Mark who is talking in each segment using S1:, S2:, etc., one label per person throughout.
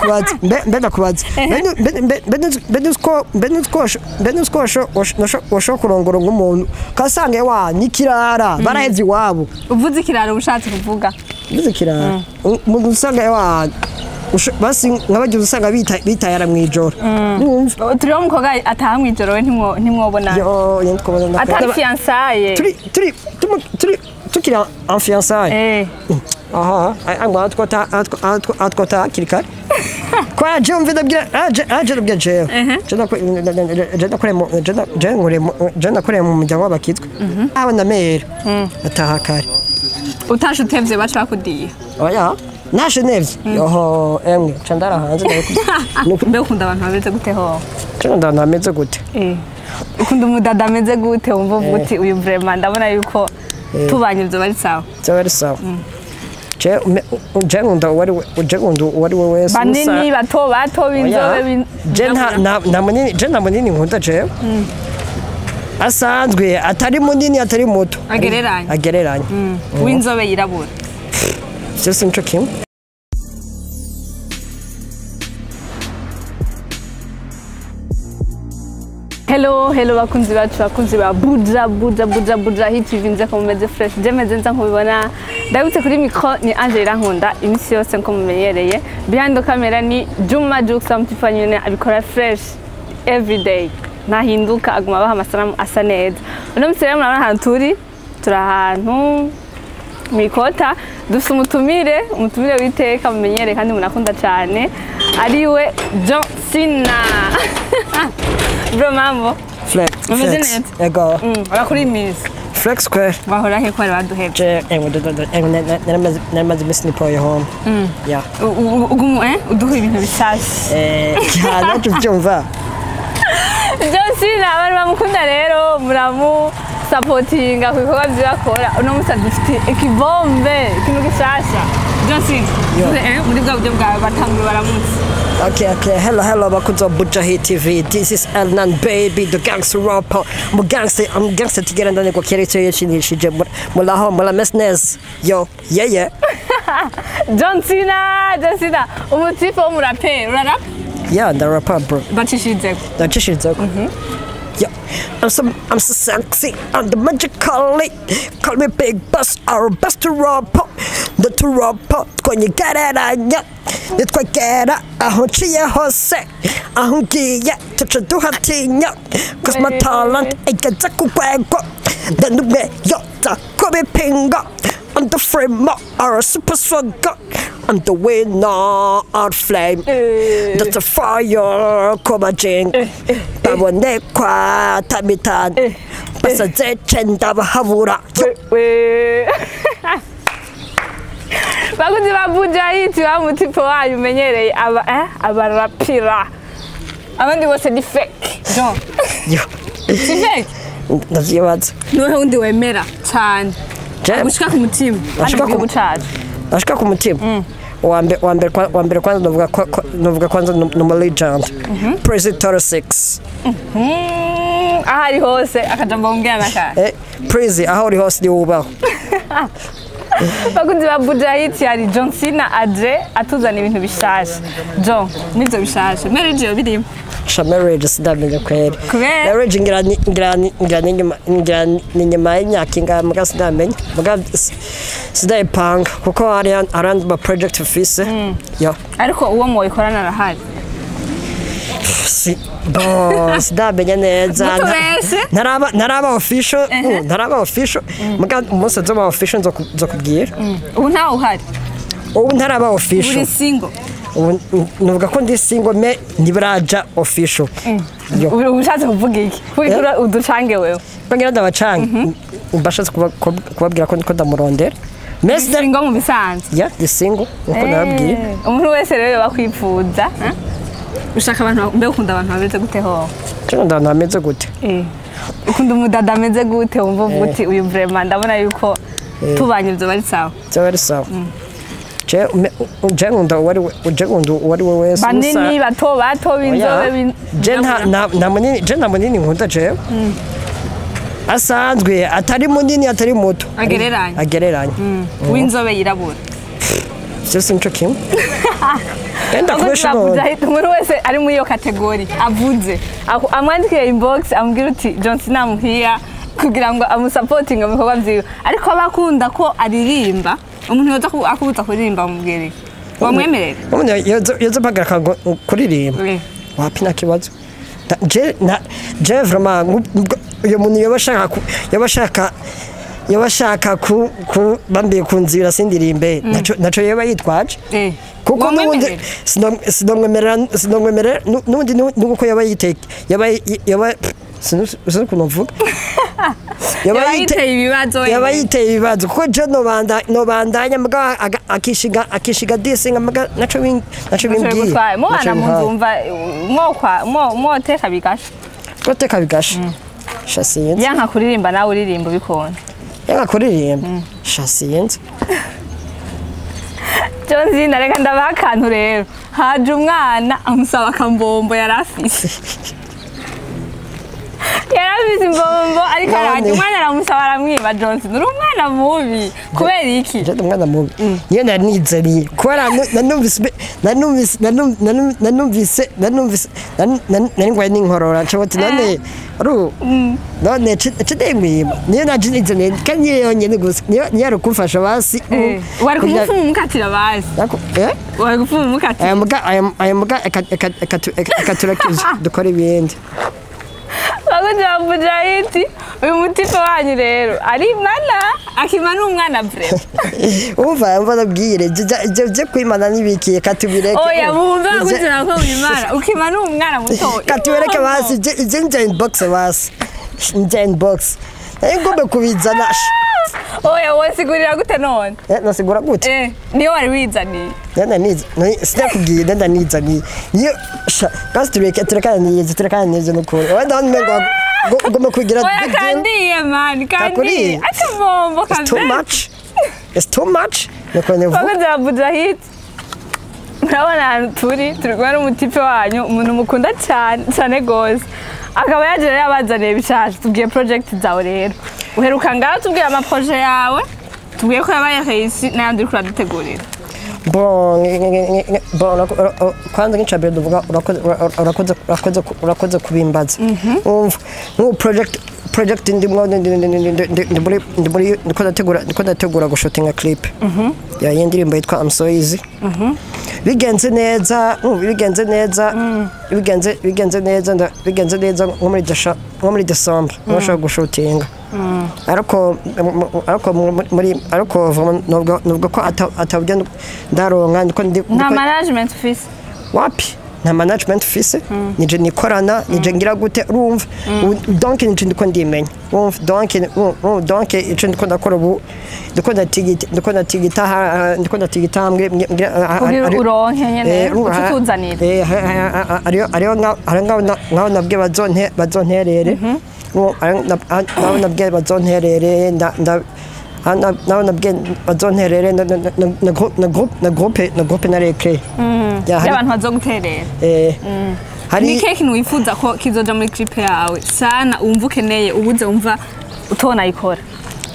S1: Ndakubaza, mbe ndakubaza, mbe nuziko washobora kurongora nk'umuntu ukasanga ewa nikirara baraheze iwabo.
S2: Uvuze ikiraro ushatse kuvuga?
S1: Uvuze ikirara, umuntu usanga ewa basi nkabagize usanga bitayara mw'ijoro.
S2: Turiho umukobwa ataha mw'ijoro we ntimwobonana.
S1: Yo, ntitwobonana.
S2: Atari fiançailles.
S1: Turi tukiri en fiançailles. Aha, angwa twota hakiri kare. Kwa je umve ndabwira aje ndabwira jewe. Je ndakoreye mu muryango w'abakitwa. Aba na mera. Ataha kare.
S2: Utashe utevye baca bakudiye.
S1: Oya, nashe nevye. Yoho, emwe, ca ndara hanze.
S2: Mbe ukunda abantu bameze gute ho?
S1: Ca nkunda abantu bameze gute?
S2: Ukunda umudada ameze gute wumva uvuga uti uyu vraiment ndabona yuko tubanye ivyo bari sawa?
S1: Vyo bari sawa. Je nkunda uwo ari we wese.
S2: Banini, bato bato, b'inzobe.
S1: Je nta munini nkunda jewe. Asanzwe atari munini atari muto.
S2: Agereranye.
S1: Agereranye.
S2: W'inzobe yirabura.
S1: Vyose nico kimwe.
S2: Hello, hello bakunzi bacu, bakunzi ba Buja Buja Buja Buja Hit TV, nze ko mumeze fresh, je meze nza nkubibona. Ndabutse kuri micro ni Angela Nkunda, imisi yose nko mumenyereye. Behind the camera ni Juma Jux amtifanyene abikora fresh every day. Ntahinduka, aguma abaha amasanamu asa neza. Uno musi rero murabona ahantu turi, turi ahantu mwikota, dufise umutumire, umutumire w'iteka mumenyereye kandi munakunda cyane, ariwe John Cena. Bro, mambo.
S1: Flex.
S2: Umeze neza?
S1: Ego.
S2: Urakuri imisi.
S1: Flex square.
S2: Bahora he ko bari baduhevye?
S1: Naramaze imisi nipoye home. Yeah.
S2: Ugumu uduha ibintu bishasha.
S1: Cyane tuvyumva.
S2: John Cena abantu bamukunda rero muramu supportinga ku bikorwa vyiwe akora. Uno musi adufitiye ikibombe, ikintu gishasha. John Cena, muri bwa buryo bwawe batangura baramutse.
S1: Okay, okay. Hello, hello, bakunzi ba Buja Hit TV. This is Elnan Baby, the gangster rapper. Mu gangster, I'm gangster tigera ndanirwa kera icyo yashinishije. Mulaho, mulameze neza. Yo, yeah, yeah.
S2: John Cena, John Cena, umutipe w'umuraperi, urarapa?
S1: Yeah, ndarapa bro.
S2: Bacishijeko.
S1: Ndacishijeko. Yeah, I'm so sexy, I'm the magically. Call me Big Boss, our best rapper. The two rapper, twanyigereranya. Nitwagera aho nciye hose, aho ngiye tuca duhatinya. Cause my talent igeze ku rwego, ndanumwe yoza kubipinga. I'm the framer, our super swagger. I'm the winner, our flame. That's a fire, komajing. Babonekwa tamitan. Basaze cenda bahabura.
S2: Bakunzi ba Buja Hit, wa mutipe wanyu umenyereye abarapira. Abandi bose ni fake. John.
S1: Yo.
S2: Si fake?
S1: Ndavyibaza.
S2: Niwe wundi wemera cyane. Gushika ku mutima.
S1: Gushika ku
S2: mutima.
S1: Gushika ku mutima. Wa mbere kwanza novuga kwanza no legend. President 36.
S2: Aho ari hose akajambo mbwira naka.
S1: Prezi aho uri hose ni ubaho.
S2: Bakunzi ba Buja Hit, hari John Cena aje atuzana ibintu bishasha. John, nivyo bishasha. Marriage yo birimo.
S1: Sha marriage sindamenya kweri. Marriage ngira ni nyuma y'imyaka ingahe muga sindamenya. Muga sindayipanga kuko hari arandi ma project office. Yo.
S2: Ariko uwo mwoyikorana arahari.
S1: Bo sindamenya neza. Ntaraba official, ntaraba official. Muga umunsi nzoba official nzokubwira.
S2: Ubu ntawe uhari.
S1: Ubu ntaraba official.
S2: Uri single.
S1: Nuvuga ko ndi single me ntibiraja official.
S2: Ubu ushatse kuvuga iki? Kugira uducange wewe.
S1: Ngira ndabacange. Mbashatse kubabwira ko ndiko ndamurondera.
S2: Single mu bisanzwe.
S1: Yeah, ndi single uko nababwiye.
S2: Umuntu wese rero bakwifuza, Ushaka abantu mbe ukunda abantu bameze gute ho?
S1: Ukunda abantu bameze gute?
S2: Ukunda umudada ameze gute wumva uvuga uti uyu vraiment ndabona yuko tubanye ivyo bari sawa.
S1: Vyo bari sawa. Je nkunda uwo ari we wese.
S2: Banini, bato bato, b'inzobe.
S1: Je nta munini nkunda jewe. Asanzwe atari munini atari muto.
S2: Agereranye.
S1: Agereranye.
S2: W'inzobe yirabura.
S1: Vyose nico kimwe. Genda kubesha none.
S2: Umuntu wese ari muri iyo catégorie avuze, amwandikire inbox, amubwire uti John Cena amuhira kugira ngo amusapotinge mu bikorwa vyiwe. Ariko aba akunda ko aririmba, umuntu yoza akubuza kuririmba, amubwira iki? Wamwemerera?
S1: Umuntu yoza mpagarika ngo kuririmba? Wapi, nta kibazo. Je vraiment uyo muntu yoba ashaka ku bambiye kunzibira sindirimbe, naco yoba yitwaje. Kuko n'ubundi
S2: Wamwemerera?
S1: Sinomwemerera n'ubundi nuko yoba yiteke yoba sinzi ukuntu mvuga.
S2: Yoba yiteye ibibazo
S1: Yaba
S2: wenyine.
S1: yiteye ibibazo, kuko je nobandanya mbwa akishiga disinga mbwa naco bimbwiye.
S2: Gutwaye mubana
S1: Naco
S2: mu nzu,
S1: bimpaye.
S2: wumva mwokwa mwoteka bigasha?
S1: Guteka bigasha? Sha, sinzi.
S2: Yanka kuririmba, nawe uririmba ubikunda.
S1: Yanga kuririmba? Sha, sinzi.
S2: John Cena, reka ndabaha akantu rero. Haje umwana amusaba akambombo, yari afise imbombo, ariko
S1: None.
S2: araje umwana aramusaba, aramwiba. John Cena, uri umwana mubi kubera iki?
S1: Je ndi umwana mubi? Niyo nari nizaniye kubera nanumvise nanumvise nari ngwaye n'inkorora, nca bati none ru none cidengwima, niyo naje nizaniye kandi niyo yonyene gusa niyo yari kumfasha basi.
S2: Wari kumupfuma umukatira basi.
S1: Eh?
S2: Wari gupfuma umukatira.
S1: Aya muga ekatureke dukora ibindi.
S2: Bakunzi ba Bujahidi, uyu mutipe wanyu rero arimana, akimana umwana vraiment.
S1: Umva ndabwire, ivyo vyo kwimana n'ibikiye katubireke.
S2: Oya, bumve bakunzi ko wimana, ukimana umwana muto.
S1: Katubireke basi, ivyo nje inbox basi, nje inbox nayo ngombe kubizana.
S2: Oya, wosigurira gute none?
S1: Eh, nasigura gute?
S2: Eh, niyo wari wizaniye.
S1: Nenda niza sinakubwiye, nenda nizaniye niyo sha basi, tureke, turekane n'izo, turekane n'izo nukuri wenda hano ngo ugomba kugira
S2: Oya.
S1: Big deal.
S2: Kandiye mani, kandiye.
S1: Kakuriye.
S2: Ati bombo.
S1: It's too
S2: Kabisa.
S1: much, it's too much, niko nivuga.
S2: Bakunzi ba Bujahidi, murabona ahantu turi kumwe n'umutipe wanyu, umuntu mukunda cyane cyane gose, akaba yaje rero yabazaniye bishasha. Tubwiye project zawe rero. Uheruka ngaho tubwira amaprojet yawe, tubwiye ko yabaye réussi n'ayandi uriko uradutegurira.
S1: Bon, bon, kwanza nk'icambere duvuga urakoze kubimbaza. Umva, nk'ubu project ndimwo, ndi muri ndiko ndategura gushutinga clip ya y'indirimbo yitwa I'm So Easy. Bigenze neza, umva, bigenze neza, nko muri December nshobora gushutinga, ariko muri ariko vraiment nubwo ko atabyo ndaronka ndiko
S2: Nta management ufise?
S1: Wapi, nta management ufise. Nije nikorana, nije ngira gute, urumva? Donc nije ndiko ndimenya, urumva? Donc ico ndiko ndakora ubu, ndiko ndatigita
S2: Kugira uronke nyene uce utuzanira.
S1: Ariyo nkaho nabwiye bazonterere, naho nabwiye bazonterere naho nabwiye bazonterere na groupe narekeye.
S2: Y'abantu bazoguterera.
S1: Hari
S2: Ni ikihe kintu wifuza ko kizoja muri clip yawe sana, wumva ukeneye, ubuze wumva utonayikora?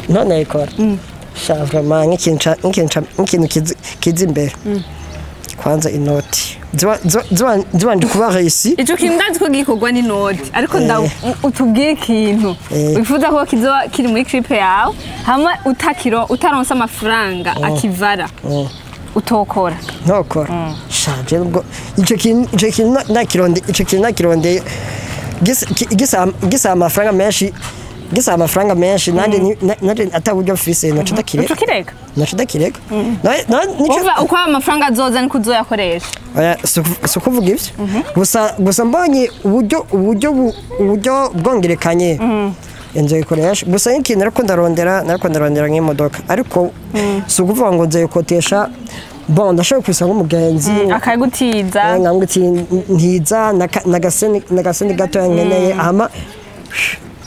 S1: None ikora sha, vraiment nk'ikintu kiza imbere, kwanza inoti zibanje kuba réussi.
S2: Ico kintu ndazi ko gikorwa n'inoti, ariko nda utubwire ikintu wifuza ko kizoba kiri muri clip yawe, hamwe utakiro utaronse amafaranga akivara utokora.
S1: Ntokora shaje ubwo ico kintu nakirondeye gisaba amafaranga menshi, nanje nanje ata buryo mfise, noca ndakireka.
S2: Uca ukireka?
S1: Noca ndakireka.
S2: Umva, uko amafaranga azoza niko uzoyakoresha.
S1: Oya, si ukuvuga ivyo gusa mbonye uburyo bwongerekanye nzoyikoresha. Gusa nk'ikintu nariko ndarondera nk'imodoka, ariko si ukuvuga ngo nzoyikotesha. Bon, ndashobora kubisaba nk'umugenzi
S2: Akayigutiza.
S1: Nkamubwira ati ntiza nagaseni gatoya nkeneye, hama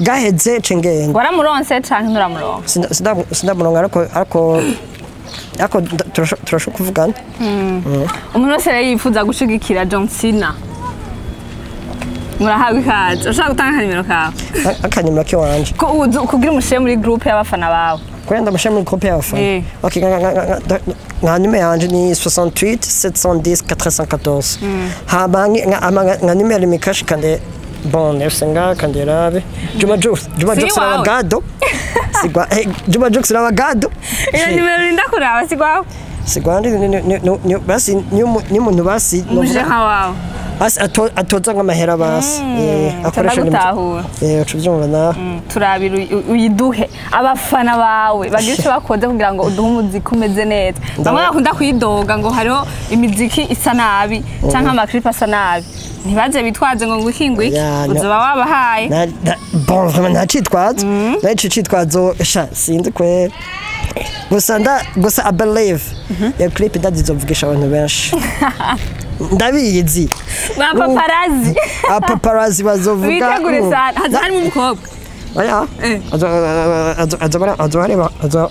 S1: gaheze nce ngenda.
S2: Waramuronse canke nturamuronka?
S1: Sindamuronka, ariko turashobora kuvugana.
S2: Umuntu wese rero yifuza gushigikira John Cena, murahabwa ikaze. Ushaka gutanga akanimero kawe?
S1: Akanimero kiwanje?
S2: Ko kugira umushyire muri groupe y'abafana bawe.
S1: Kubera ndamushyira muri groupe y'abafana. Okay, Nka nimero yanje ni 68 710 414. Hama nka nimero Lumicash kande, bon, nefse nga kande rabe Juma Jux, Juma
S2: Si
S1: Jux
S2: wawe.
S1: Rawagado sigwa, Juma Jux Rawagado.
S2: Iyo nimero urinda kuraba si gwawe?
S1: Sigwa ndi basi ni umuntu basi
S2: Umujeha wawe.
S1: Basi atoza nk'amahera basi, akoresha
S2: Ndagutahura.
S1: Uca ubyumva nawe.
S2: Turabira uyiduhe abafana bawe bagire icyo bakoze kugira ngo uduhe umuziki umeze neza. Bamwe bakunda kuyidoga ngo hariho imiziki isa nabi cyangwa amaklipu asa nabi, ntibaze bitwaze ngo ngwiki ngwiki.
S1: Ya, no.
S2: Uzoba wabahaye.
S1: Bon, vraiment nta citwazo, nta ico citwazo sha, sinzi kwera. Gusa gusa I believe iyo clip ndazizovugisha abantu benshi, ndabizi.
S2: Ba paparazzi.
S1: Apaparazzi bazovuga.
S2: Bitegure sana, haza harimo umukobwa.
S1: Oya.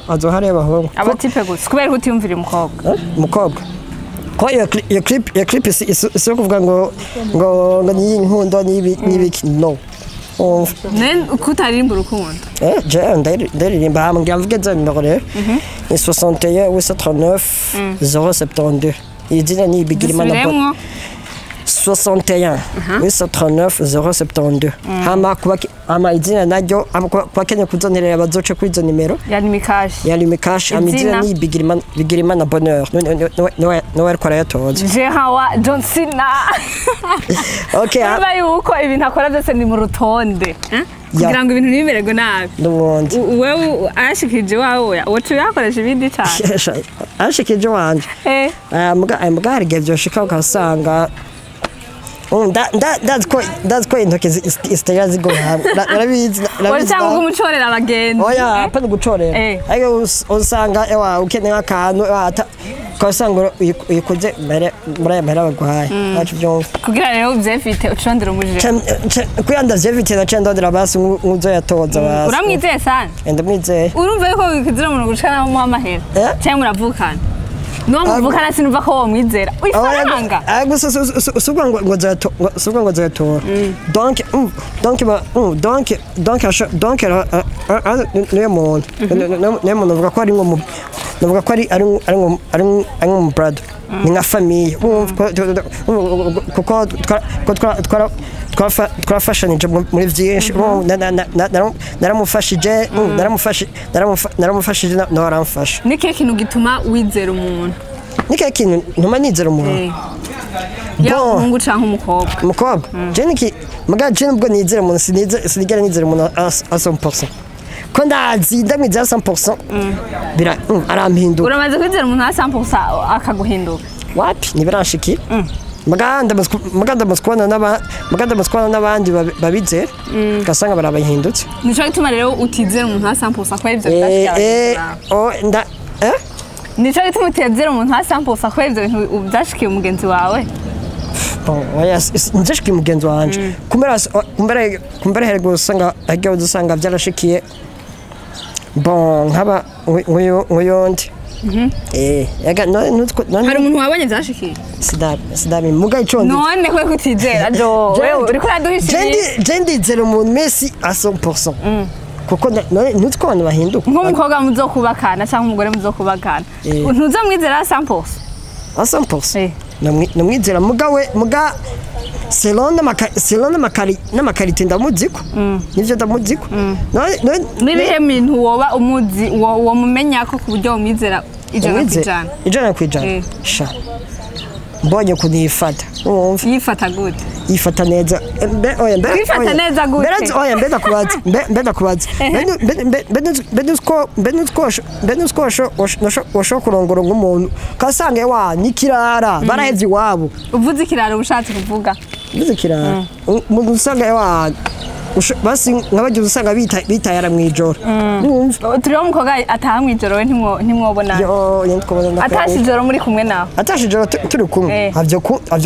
S1: Azohareba abahungu.
S2: Abatipe gusa, kubera ko utiyumvira umukobwa?
S1: Eh, umukobwa ko iyo clip si iyo kuvuga ngo ni inkundo n'ibiki, no. Umva.
S2: Nen kutaririmba urukundo.
S1: Je ndaririmba hamwe ngira mvuge za nimero rero ni 61 839 072. Izina ni Bigirimana Bon.
S2: Dusubiremwo.
S1: 61 839 072. Hama kuba hama izina naryo, hama kuba kenye kuzonterera bazoce kuri izo nimero.
S2: Ya Lumicash.
S1: Ya Lumicash. Hama izina
S2: Izina?
S1: ni Bigirimana Bonheur, niwe ariko arayatoza.
S2: Jeha wa John Cena.
S1: Okay, ah.
S2: Urumva yuko ibintu akora byose ni mu rutonde, eh? Kugira ngo ibintu ntibimererwe nabi.
S1: N'ubundi.
S2: Wewe ayashikije wawe woca uyakoresha ibindi cyane.
S1: Ashikije wanje. Aya muga hari igihe vyoshika ugasanga ndazi ko intoki zitagera zigora hamwe. Urabizi,
S2: Wowe
S1: urabizi.
S2: cyangwa umucorera abagenzi.
S1: Oya, apana gucorera. Ariko usanga ewa ukeneye akantu, ewa, ukasanga uyikoze muri aya mahera baguhaye, wacu byumva.
S2: Kugira rero uvyevite ucurondera umujije.
S1: Kugira ndavyevite naciye ndondera basi nk'uzoyatoza basi.
S2: Uramwizeye sana?
S1: Ndamwizeye.
S2: Urumva yuko wikizira umuntu guca naho umuha amahera?
S1: Eh?
S2: Cyangwa muravukana? Nuwo muvukana sinumva ko womwizera ifaranga.
S1: Gusa si ukuvuga ngo nzoyatora. Donc donc donc donc donc niyo muntu avuga ko ari nko navuga ko ari nko mu brother, ni nka famille. Urumva kuko twafashanije muri byinshi. Urumva, naramufashije, naramufashije nawe aramfasha.
S2: Ni kihe kintu gituma wizera umuntu?
S1: Ni kihe kintu ntuma nizera umuntu?
S2: Yaba
S1: Bon.
S2: umuhungu canke umukobwa.
S1: Umukobwa, je niki muga je nubwo nizera umuntu, sinigera nizera umuntu à 100%, ko ndazi ndamwizera 100% bira arampinduka.
S2: Uramaze kwizera umuntu nka 100% akaguhinduka?
S1: Wapi, ntibirashikira. Muga ndamaze kubona n'abandi babizera ugasanga barabahindutse.
S2: Nico gituma rero utizera umuntu nka 100% kubera ivyo bidashikira abagenzi bawe.
S1: Oh, nda eh
S2: Nico gituma utizera umuntu nka 100% kubera ivyo bintu byashikiye umugenzi wawe.
S1: Bon, oya, nzashikiye umugenzi wanje, kumbera herego usanga hagiye usanga byarashikiye, bon, nkaba nk'uyundi yaga none.
S2: Hari umuntu wabonye vyashikiye?
S1: Sidami muga ico ndi.
S2: None kwe kutizera jo, wewe uriko uraduhisha.
S1: Je ndizera umuntu Messi à 100% kuko none ntutwo abantu bahinduka.
S2: Nk'umukobwa muzokubakana cyangwa umugore muzokubakana, ntuzamwizera 100%?
S1: À 100%.
S2: Eh.
S1: Namwizera muga we muga selon n'amakarite ndamuziko, nivyo ndamuziko none.
S2: N'ibihe bintu woba umuzi wo mumenya ko ku buryo wamwizera ijana ku ijana?
S1: 100%. Sha, mbonye ukuntu yifata, urumva.
S2: Yifata gute?
S1: Yifata neza. Oya,
S2: Kwifata
S1: oya.
S2: neza gute?
S1: Oya, mbe ndakubaza, mbe ndakubaza, mbe nuziko washobora kurongora nk'umuntu ukasanga wa nikirara barahevye iwabo?
S2: Uvuze ikiraro uba ushatse kuvuga?
S1: Mbize kirara, umuntu usanga wa basi nk'abagize usanga bitayara mw'ijoro, urumva.
S2: Turiho umukobwa ataha mw'ijoro, we ntimwobona?
S1: Yo, twabona.
S2: Atashe ijoro muri kumwe nawe?
S1: Atashe ijoro turi kumwe. Avyo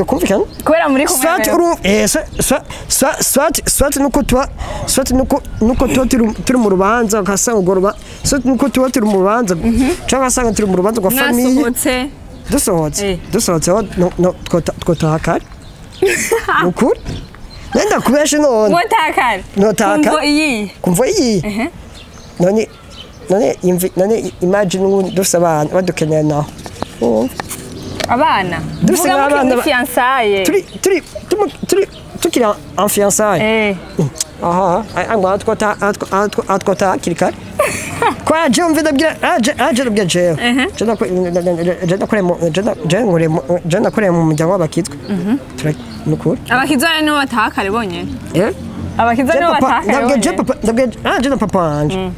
S1: kumvikana.
S2: Kubera muri kumwe
S1: Soit
S2: rero.
S1: uru soit nuko tuba, soit nuko tuba turi mu rubanza, ugasanga urwo ruba, soit nuko tuba turi mu rubanza cyangwa ugasanga turi mu rubanza rwa famille.
S2: Mwasohotse.
S1: Dusohotse. Dusohotse ho no twotaha kare, ni ukuri nenda kubesha none.
S2: Mwotaha
S1: Notaha
S2: kumvo
S1: kare.
S2: iyi?
S1: Kumva iyi. None imagine ubu dufise abana badukeneye naho. Urumva?
S2: Abana
S1: Dufise
S2: Vuga
S1: nk'abana
S2: muri fiançailles.
S1: Turi turi turi tukiri en fiançailles. Aha, ngo twota twota hakiri kare. Kwa je umve ndabwira aje aje ndabwira jewe. Je je ndakoreye mu muryango w'abakizwa. Nukuri.
S2: Abakizwa rero nibo bataha kare bonyene.
S1: Eh?
S2: Abakizwa nibo bataha kare
S1: Ndabwira je
S2: bonyene.
S1: papa, ndabwira aje na papa wanje.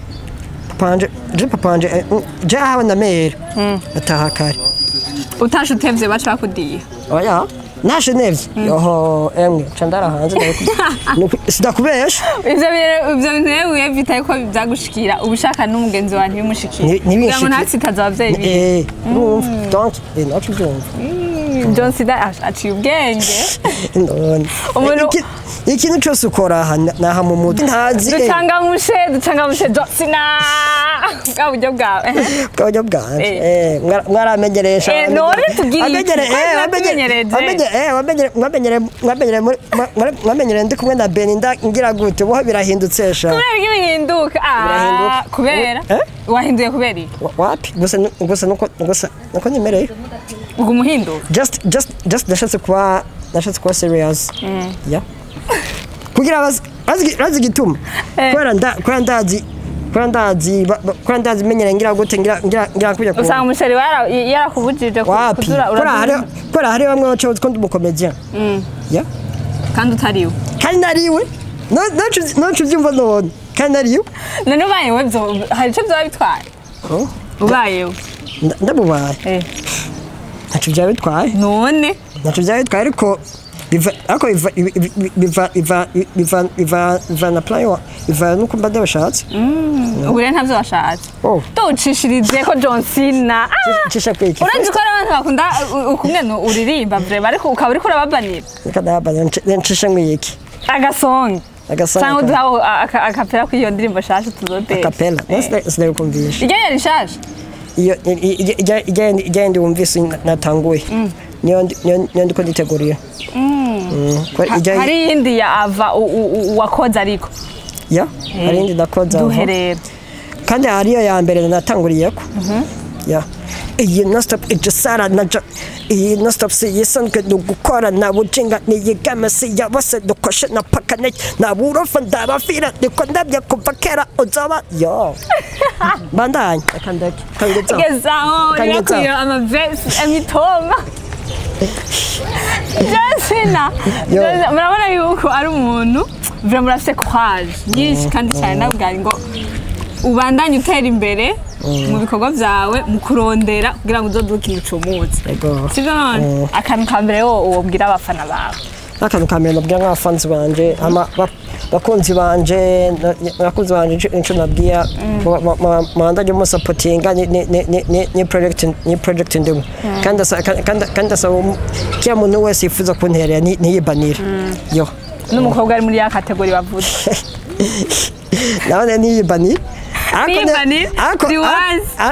S1: Papa wanje, je papa wanje, je ahawe na mère. Ataha kare.
S2: Utashe utevye baca bakudiha.
S1: Oya. Nashe nevye. Yoho, emwe, ca ndara hanze sidakubesha.
S2: Ivyo bintu rero wiyevita yuko vyagushikira uba ushaka n'umugenzi wawe ntibimushikire
S1: Ntibinshikire.
S2: kugira ngo ntatsitaze abavyeyi biwe.
S1: Urumva, donc naco uvyumva.
S2: John Cena aciye ubwenge.
S1: None. Ikintu cyose ukora aha naha mu mutwe ntazi.
S2: Ducangamushe, ducangamushe John Cena bwa buryo bwawe.
S1: Bwa buryo bwanje. Mwaramenyeresha.
S2: None tugire iki?
S1: Mwamenyereye ndi kumwe na Beninda ngira gute ubu birahindutse sha.
S2: Kubera iki bihinduka?
S1: Birahinduka.
S2: Kubera wahinduye kubera iki?
S1: Wapi gusa gusa nuko gusa nuko nimereye.
S2: Uguma uhinduka.
S1: Just nashatse kuba serious. Yeah. Kugira bazi gituma. Kubera ndazi menyere ngira gute ngira kujya.
S2: Usanga umusheri yarakubujije kuzura
S1: uraza. Kubera hari bamwe baca ko ndi umukomedian. Yeah.
S2: Kandi utariwe.
S1: Kandi nariwe. Nacu byumva none. Kandi nariwe.
S2: None ubayewe hari icyo byaba bitwaye? Ubayewe.
S1: Ndabubaye. Ntacyo byaba bitwaye.
S2: None
S1: ntacyo byaba bitwaye ariko biva na plan biva nuko mba ndabashatse.
S2: Ubu rero ntabyo washatse. Tucishirize ko John Cena.
S1: Cisha kwiki.
S2: Urenze ko abantu bakunda ukumwe uririmba breba ariko ukaba uriko urababanira.
S1: Reka ndababanira ncisha ngwiki.
S2: Agasonga. Cyangwa uduha akapera kuri iyo ndirimbo shasha tuzotera.
S1: Akapera. Sinakumvisha.
S2: Ijya yari shasha.
S1: Iyo ijya ndi wumvise natanguye. Niyo ndiko nditegurira.
S2: Hari iyindi ya ava wakoze ariko.
S1: Ya, hari iyindi nakoze.
S2: Duherera.
S1: Kandi hariyo ya mbere natanguriyeko. Ya. Iyi no stop ijisara naja. Iyi no stop si yisanzwe gukora na bujinga niyigame si ya bose dukoshe na pakane na burofa ndabafira niko ndabya kuva kera uzaba yo. Bandanye akandeke. Kangezaho.
S2: Gezaho nirakwiye amavesi emitoma. John Cena. Murabona yuko ari umuntu vraiment murafise courage nyinshi kandi cyane nabwari ngo ubandanye utera imbere mu bikorwa byawe mu kurondera kugira ngo uzoduke ikintu cumutse. Sivyo none akantu ka mbere wo wobwira abafana bawe.
S1: Akantu ka mbere nabwira nk'abafanzi banje ama bakunzi banje ico nabwira mandanye mu supportinga ni project ndimo. Kandi asaba kila muntu wese yifuza kunterera ntiyibanire. Yo.
S2: N'umukobwa ari muri ya kategori bavuze.
S1: Nawe ntiyibanire.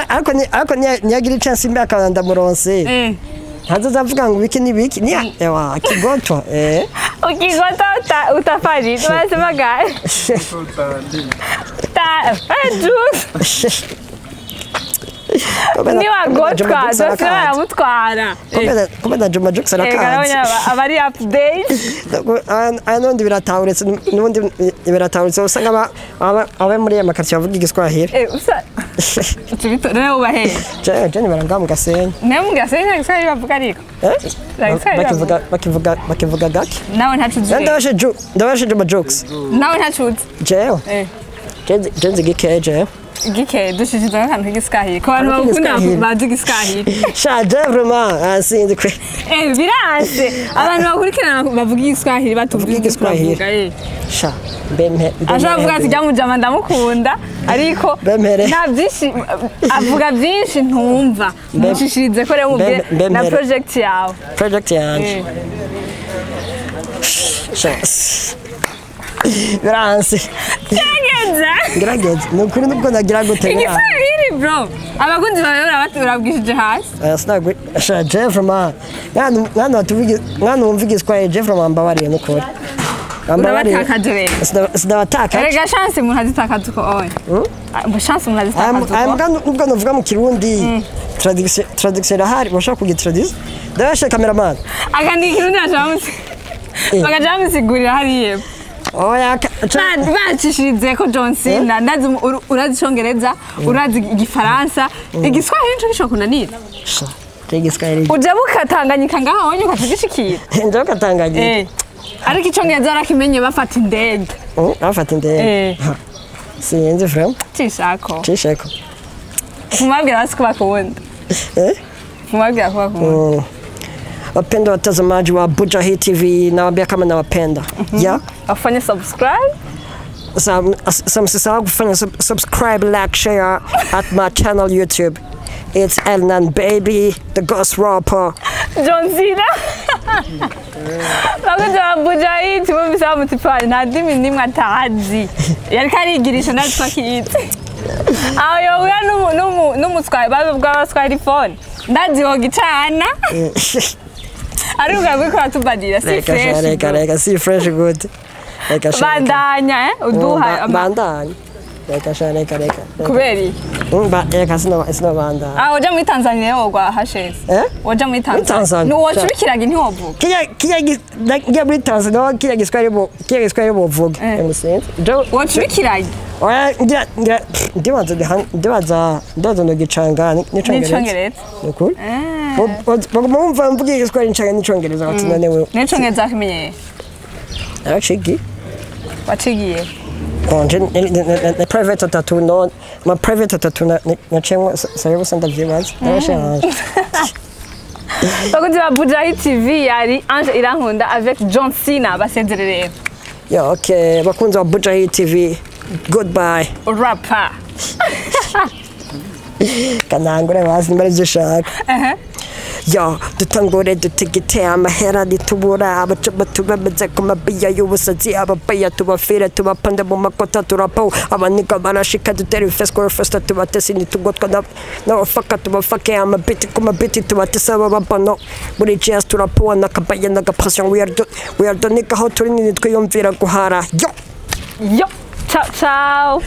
S1: Ariko niyagira chance imbe akanda muronse. Ntazo avuga ngo biki nibiki ni ewa kigotwa
S2: Ukigotwa utafari tunasema gani? Ta juice. Ni wagotwa dose baramutwara.
S1: Kumbe Juma Jux arakaze.
S2: Abari update.
S1: Nundi biratahuretse nundi biratahuretse usanga aba muri ya makaritsiye bavuga igiswahili.
S2: Usa tubito nawe ubahe.
S1: Je ni baranga mu Gasenyi.
S2: Nawe mu Gasenyi nta giswahili bavuga ariko.
S1: Bakivuga gake.
S2: Nawe ntacuzi.
S1: Ndabashe Juma Jux.
S2: Nawe ntacuzi.
S1: Jewe. Je nzi gikeje.
S2: Gike dushishije akantu k'igiswahili ko abantu bakunda bazi igiswahili.
S1: Sha je vraiment sinzi kwe.
S2: Biranse abantu bakurikirana bavuga igiswahili batuvuga igiswahili.
S1: Sha bemhe.
S2: Aje avuga ati jya mujama ndamukunda ariko nta byinshi avuga byinshi ntumva. Mushishirize ko rero mubye na project yawe.
S1: Project yanje. Sha Biranse.
S2: Gerageza.
S1: Gerageza. Ni ukuri nubwo nagira gute.
S2: Igiswahili bro. Abakunzi bawe urabwishije hasi.
S1: Sinagwe. Sha Jeff ma. Mwana wumva igiswahili Jeff ma mbabariye nukuri.
S2: Urabatakaje rero.
S1: Sinabatakaje.
S2: Erega chance umuntu azitakaza uko oya. Chance umuntu azitakaza uko.
S1: Aya nubwo navuga mu Kirundi. Traduction irahari, bashobora kugitraduce. Ndabashe cameraman.
S2: Akandika Ikirundi, bagaca bamusigurira hariya.
S1: Oya,
S2: Bacishirize ko John Cena, ndazi urazi Icongereza, urazi Igifaransa, Igiswahili nico gishobora kunanira.
S1: Sha, Igiswahili.
S2: Uja bukatanganyika ngaho wonye ukatugishikira.
S1: Njo katanganyika.
S2: Ariko Icongereza warakimenye bafata indege.
S1: Bafata indege. Sinzi vraiment.
S2: Cishako.
S1: Cisheko.
S2: Mumabwira basi ko bakunda.
S1: Eh?
S2: Mumabwira ko bakunda.
S1: Wapendwa watazamaji wa Buja Hit TV, nawaambia kama nawapenda. Yeah.
S2: Wafanye subscribe.
S1: Sa msisahau kufanya subscribe, like, share at my channel YouTube. It's Elnan Baby, the Ghost Rapper.
S2: John Cena. Bakunzi ba Buja Hit, bumvise bamutipanye, nta ndimi nimwe atazi. Yariko arigirisha, natwe akizi. Aho yohura n'umuswahili, bw'abaswahili phone. Ndazi wogicana. Ariko ukabwiko uratubadira si
S1: Reka sha,
S2: fresh.
S1: reka
S2: Bro.
S1: reka, si fresh good. Reka sha.
S2: Bandanya uduha
S1: Bandanya. Reka sha, reka reka.
S2: Kubera iki?
S1: Reka sino bandanya.
S2: Ah, uja muri Tanzania wogwa hasheze.
S1: Eh?
S2: Woja muri Tanzania.
S1: Tanzania.
S2: Ni wocubikiraga ntiwovuga.
S1: Kiya muri Tanzania kiya Giswahili bovuga. Sinzi.
S2: Wocubikiraga.
S1: Oya, ngira ndibaza ndibaza ndogicanga n'Icongereza.
S2: N'Icongereza.
S1: Nukuri? Baguma mvuga Igiswahili ncanga n'Icongereza bati none wewe.
S2: N'icongereza wakimenyeye.
S1: Naracigi.
S2: Wacigiye.
S1: Bon, je ne private atatu no ma private atatu na nacemwe sayo gusa ndavyibaza. Ndabashanje.
S2: Bakunzi ba Buja TV, yari Ange Irankunda avec John Cena, basezere rero.
S1: Yeah, okay, bakunzi ba Buja TV. Goodbye.
S2: Rapper.
S1: Kanangure bazi nimba arivyo ushaka. Yo, dutangure dutegete amahera ntitubura abacuma tubemeze ku mabiya y'ubusazi, ababaya tubafire tubapande mu makota turapo abaniga barashika dutera ifesco festa tubatesi ntitugotwa n'abafaka tubafake amabiti ku mabiti tubatese ababano muri jazz turapowa n'akabaya n'agapression, we are the nigga aho turi nini twiyumvira guhara yo.
S2: Yo, ciao ciao.